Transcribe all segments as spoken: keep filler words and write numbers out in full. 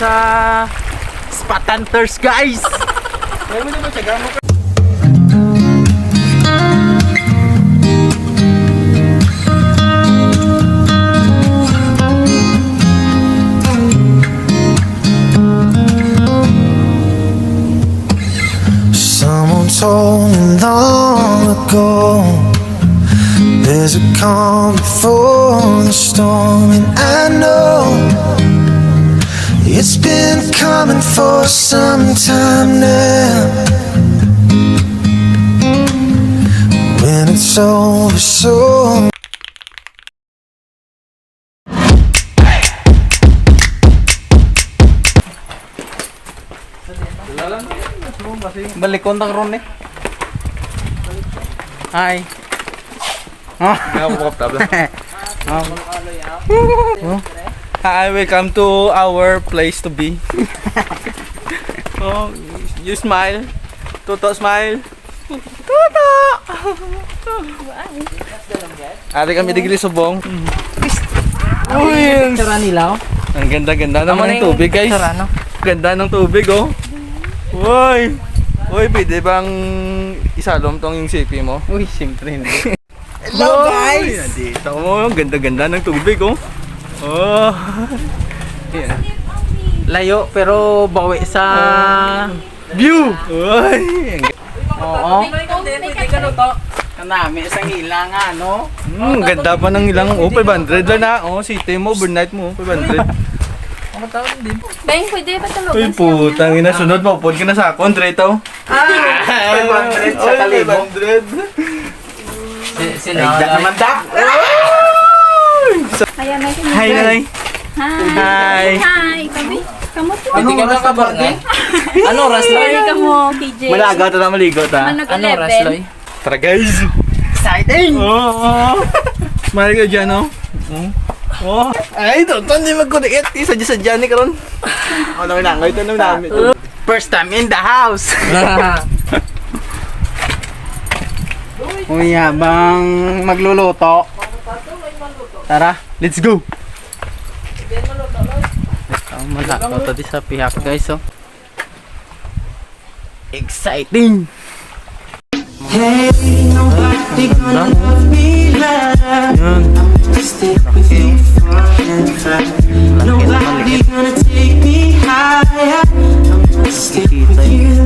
Sa Spot Hunters, guys. Someone told me long ago, there's a calm before the storm, and I know it's been coming for some time now. When it's over, so Balikon ta karon eh. Hi. Ah. Nga ako makaptabla. Ah. Oh. Hi, welcome to our place to be. Oh, you smile. Toto, smile. Toto! Ate kami digli subong. Uy, ang Picture nila, oh. Ang ganda-ganda Amo naman ng na yung tubig, guys. Picture, ano? Ganda ng tubig, oh. Uy. Uy, pwede bang isalom tong yung sipi mo? Uy, siyempre hindi. Hello, Uy, guys! Nandito mo, ang ganda-ganda ng tubig, oh. Oh. Yeah. Layo, pero bawi sa View! Uy. Oo. Kanami sa ila nga, no? Hmm, ganda pa ng ilang, oh, five hundred lang na. Oh, city mo, overnight mo, five hundred. Ang tawag din. Beng, pwede ba tulog? Uy, putang ina, sunod mo, upod ka na sa akon, Trey, to. Ah! Five hundred sa Uy, kalibo. Five hundred. Si, si Ay, Nanay. Da naman, da. Ayan, may Hi, Nanay. Hi. Hi. Hi, kami. Kamusta? Hindi ka nakabarkada? Ano oras na? Sorry ka mo, K J. Malaga ta na maligo ta. Manag Ano oras, eleven. Loy? Tara, guys. Exciting! Oo. Mali ka dyan, no? Hmm? Oh. Ay, ito, ito, hindi magkudikit. Isa dyan sa dyan, eh, karon. Oh, namin na. Ito, namin na. First time in the house. Uy, habang magluluto. Tara, let's go. Oh, malakaw to di sa pihak, guys, oh. Exciting! Hey, nobody gonna love me like Yan. I'm gonna stick with you forever. Nobody gonna take me higher. I'm gonna stick with you.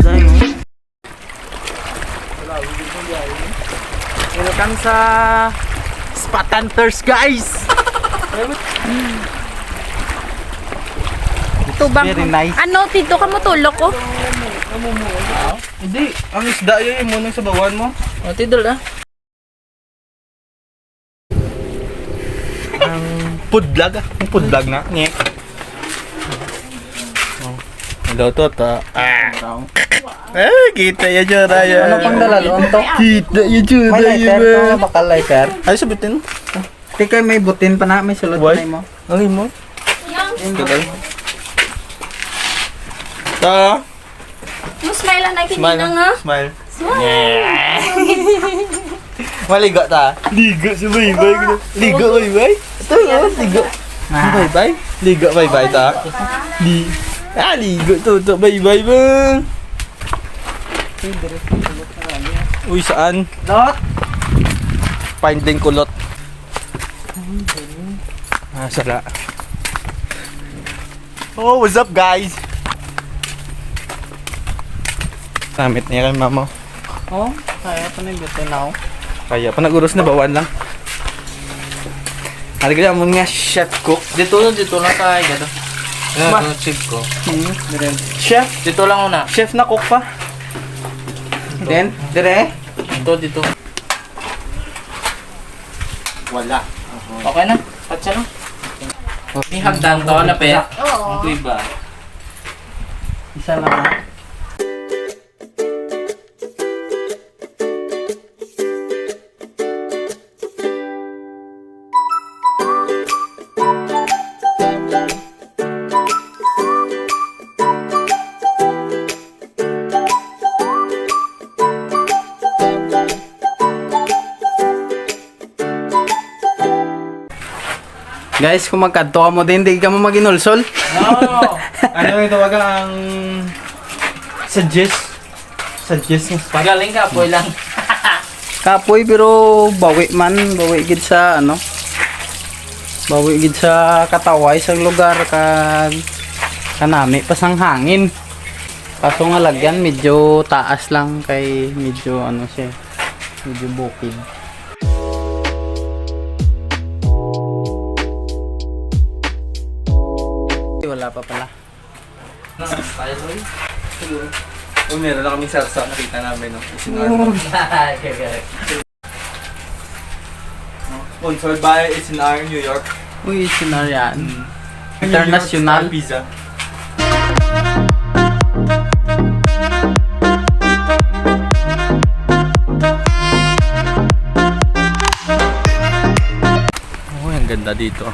Welcome sa Spot Hunters, guys! Ito ba? Very nice. Ano, dito ka mo tulok, oh? Hindi, ang isda yun yung munang sabawan mo. O, tidol, ah. Ang food vlog, ah. Ang food vlog na. Nye. Oh. Hello, Toto. Ah. Eh, kita ya, Jora, ya. Ano pang dala, Lon, to? Kita ya, Jora, May lighter ya. To, bakal lighter. Ay, sabitin. Di kay may butin pa na, may sulod Why? Pa na mo. Ang imo? Tagal. Ta. Mo smile na Smile. Kinina nga. Smile. Smile. Yeah. Maligo ta. Ligo si Baybay. Ligo, Baybay. Ito, oh, ligo. Ah. Baybay. Ligo, Baybay ta. Di. Ah, ligo to, to, Baybay ba? Uy, saan? Lot. Finding kulot. Ah, sala. Oh, what's up, guys? Namit niya kay mama. Oh, kaya pa na yung buto na, oh. Kaya pa, nag-uros na, bawan lang. Ano gila mo nga chef cook? Dito na, dito lang tayo, gado. Yan, Ma- ito, chef ko. Hmm, dire. Chef? Dito lang una. Chef na cook pa. Then, dire. Dito, dito. Wala. Okay na? Patsa na? May hagdan to, lapit. Oo. Ang kuiba. Isa lang, ha? Guys, kung magkadto kamo din, di kamo mag-inulsol. No! Ano yung tawagan ang suggest? Suggest ng spot? Galing kapoy lang. Kapoy, pero bawi man, bawi gid sa ano. Bawi gid sa kataway sa lugar, kag kanami pa sang hangin. Kaso nga lagyan, medyo taas lang kay medyo ano siya, medyo bukid. Wala pa pala. Tayo, Troy. Hello. Oh, meron na kaming sarsa, nakita namin, no? Isinarap. Sponsored by H and R New York. Uy, H and R yan. Mm. International. New York style pizza. Uy, ang ganda dito.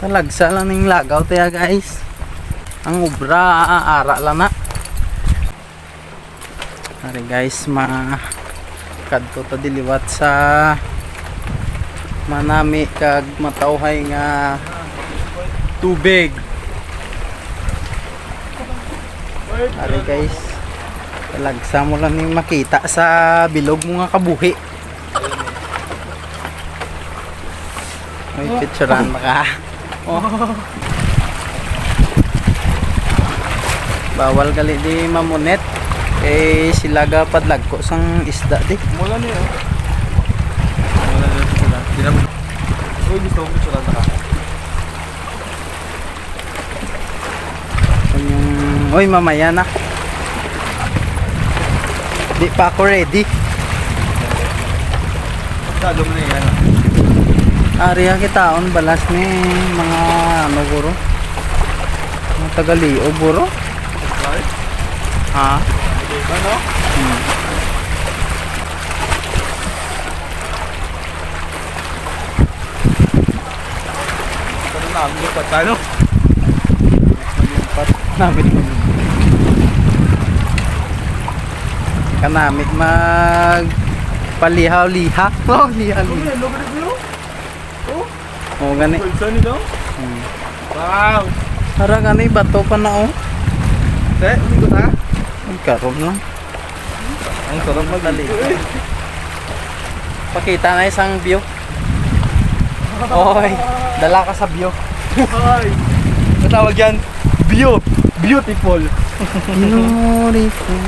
Talagsa lang ning lagaw, tiya, guys. Ang obra, ara lang na. Ari, guys, ma-, kadto ta di liwat sa manami kag matawhay nga tubig. Ari, guys, talagsa mo lang ning makita sa bilog mo nga kabuhi. May picturean ba ka? Oh. Bawal gali di mamunit. Eh, sila ga padlagko sang isda di. Mula niya, oh. Mula niya sila. Di na mo. Uy, gusto ko picturean ka. Yung, uy, mamaya na. Di pa ako ready. Masyado mo na yan, ah. Ari ang kitaon balas ni mga ano, guro. Mga taga-Liog, guro. Right? Ha? Ano? Hmm. Ano namin yung patalo? Namit. Kanamit mag palihaw-liha. Oh, lihaw-liha. Ano, ano, ano, ano? Oh? Oh, gani. Pulsa nito? Hmm. Wow! Para gani, bato pa na, oh. Te, hindi ko na. Ay, karon lang. Ang sarap magtali. Pakita na isang view. Oy, dala ka sa view. Ay! Ang tawag yan, view. Beautiful. Beautiful.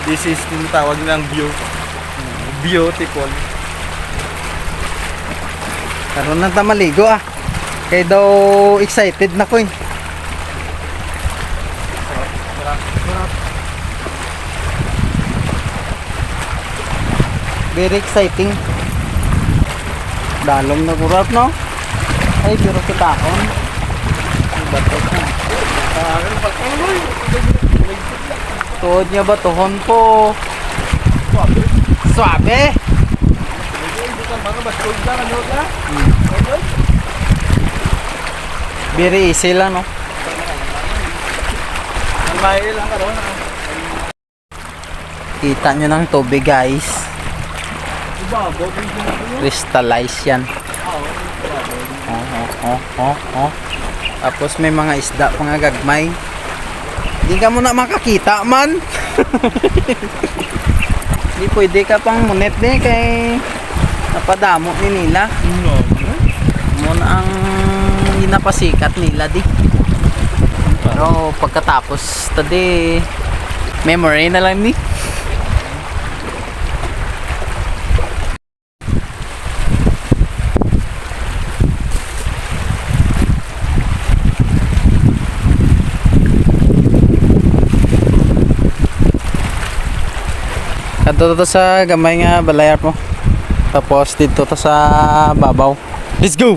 This is tinatawag ng view. Beautiful. Karon na ta maligo, ah. Kay daw excited na ko, eh. Very exciting. Dalom na kurat, no? Ay, pero kitahon. Ang bato na. Tuod nga batuhon po. Suabe. Hmm. Very easy lang, no? Kita nyo ng tubig, guys. Crystallize yan. Oh, oh, oh, oh, oh. Tapos may mga isda pa nga gagmay. Di ka mo na makakita man. Di pwede ka pang munit di kay napadamo ni nila. Mo na ang ginapasikat nila di. Pero pagkatapos ta di, memory na lang ni. Kadto to sa gamay nga balay po. Tapos dito to sa babaw. Let's go!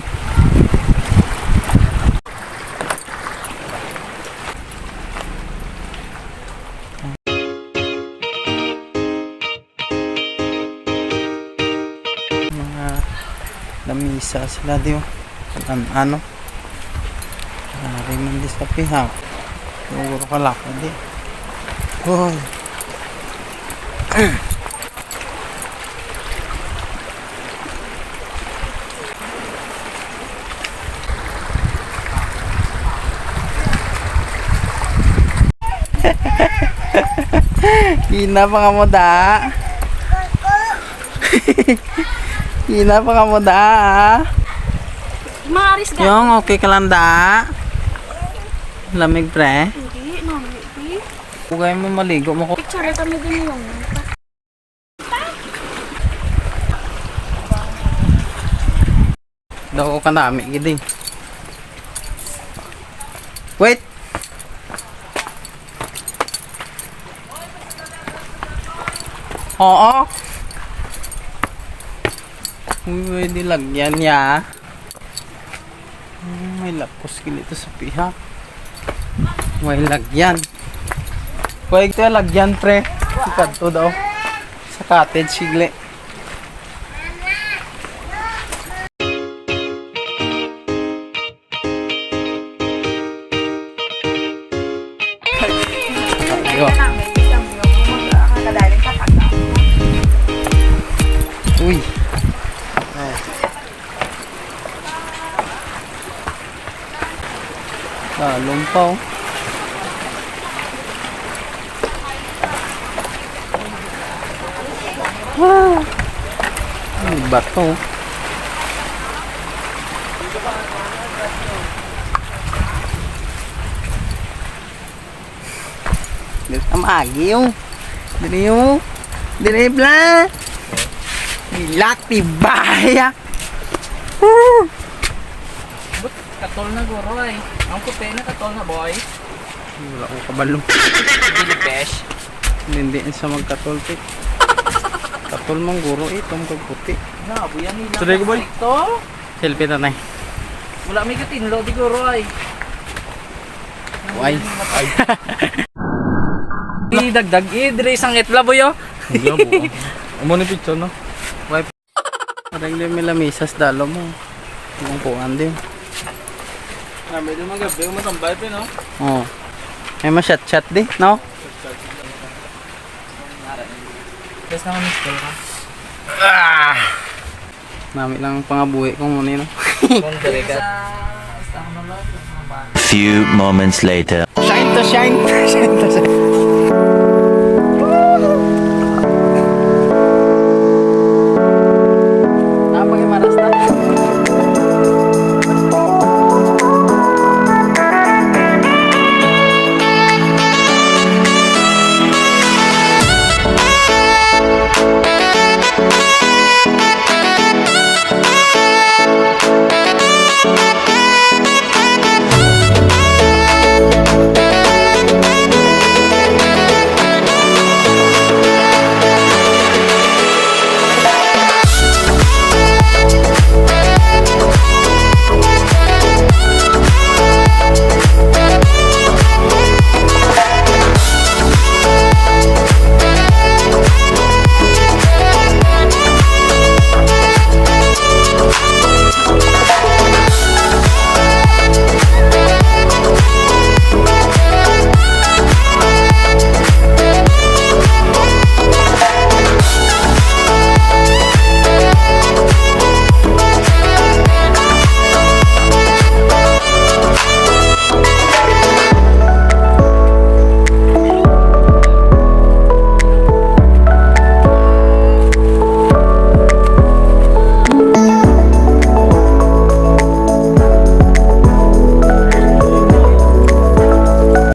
Mga lamisa sila di, oh. An-, ano? Ari man di sa piha. Siguro kalakad di. Hoy. Ina pa ka mo, da. Ina pa ka mo, da, ah. Maaris ka. Yung okay ka lang, da. Lamig, pre. Hindi, mami. Di. Huwag mo maligo mo ko. Picture kami din yung Daw ka nami gid eh. Wait. Oo. Uy, uy, di lagyan niya. Hmm, may lapos gid ito sa piha. May lagyan. Kuya, ito yung lagyan, pre. Ikadto daw. Sa cottage, sigli. Yo. Uy. Ah, lumpaw. Ah. Ay, bato. Dito na maagi yung. Dito yung. Dito yung bla. Dilatibaya. Woo! But katol na guro ay. Ang puti na katol na, boy. Wala ko kabalo. Dili, besh. Hindi sa magkatol, tik. Katol man guro, eh, itong kagputi. Na, buyan nila. Tuloy ko, boy. Ito? Selfie, tatay. Wala may katinlo, di guro ay. Why? Ay. Idagdag, eh, dire sang itla, boy, oh. Hindi, buo. Amo ni picture, no? Why? Parang di may lamisa sa dalo mo. Ang kuan din. Ah, may doon magabi, matambay pa, no? Oo. May masyat-syat di, no? Yes naman, mister ka. Ah! Nami lang ang pangabuhi ko muna, no? Kung dali ka. Few moments later. Shine to shine. Shine to shine. Napag-imaras na.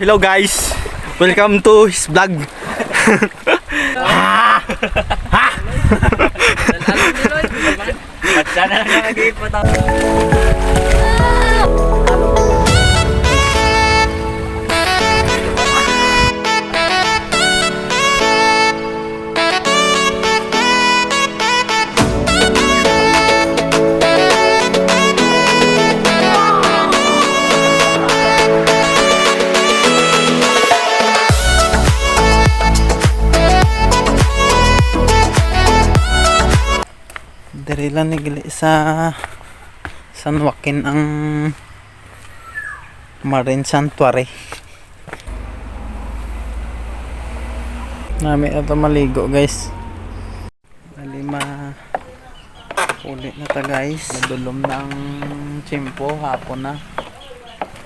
Hello guys, welcome to his vlog. Ha? Ha? Sana na nag-iipot ako. Diri lang ni gali sa San Joaquin ang Marine Sanctuary. Nami ato maligo, guys. Dali ma-, uli na ta, guys. Madulom na ang tiyempo, hapon na.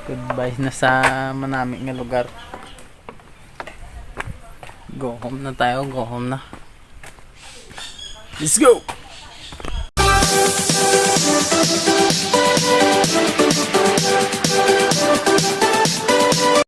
Goodbye na sa manami nga lugar. Go home na tayo, go home na. Let's go!